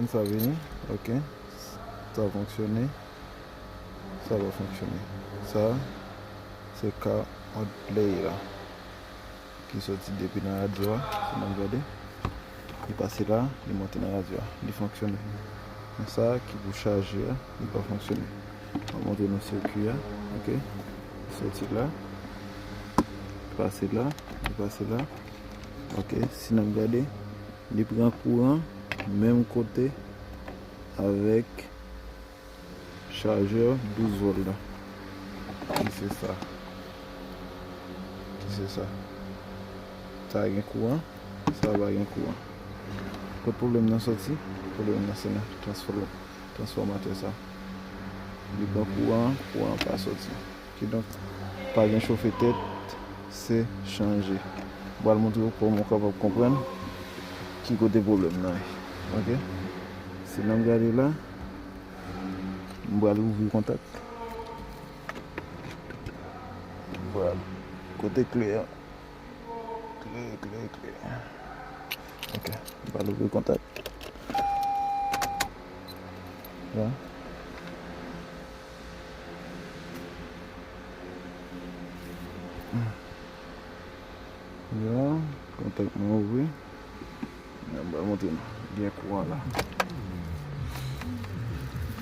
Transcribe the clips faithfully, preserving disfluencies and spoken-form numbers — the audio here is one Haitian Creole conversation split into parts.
Sa vini, ok. Sa fonksyone. Sa pa fonksyone. Sa, se ka outplay la. Ki soti depi nan radyo a, si n ap gade. Li pase la, li monte nan radyo a. Li fonksyone. Men sa ki pou chaje a, li pa fonksyone. Mwen montre nou sirkwi a, ok. Li soti la. Li pase la, li pase la. Ok, si n ap gade, li pran kouran menm kote avèk chajè douz vòl la. Ki se sa. Ki se sa. Sa gen kouran, sa pa gen kouran. Kot pwoblèm nan soti? Pwoblèm nan se nan transfò-, transfòmatè sa. Li pran kouran, kouran pa soti. Kidonk, pa gen chofe tèt, se chanje. M pral montre w kòman w kapab konprann ki kote pwoblèm nan ye. Ok? Si n ap gade la, m pral ouvri kontak. M pral kote kle a. Kle, kle, kle. Ok, m pral ouvri kontak. La. Ya, kontak mwen ouvri. Mwen ba montre nou. Gen kouran la.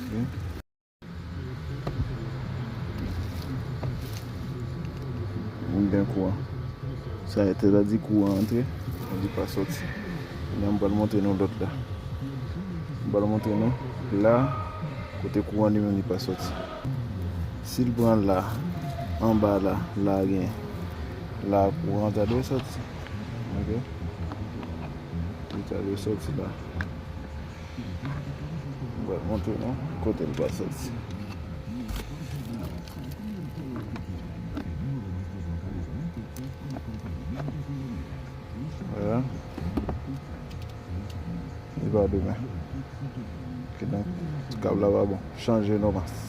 Ok. Mwen gen kouran. Sa e te la di kouran antre, li pa soti. Kounye a m pral montre nou lòt la. M pral montre nou la, kote kouran li menm li pa soti. Si l pran la, anba la, la gen, la kouran ta dwe soti. Ok? Li ta dwe soti la. M pral montre nou kote l pa soti. Voilà. Li pa demen. Kidonk, kab la pa bon. Chanje nòmal.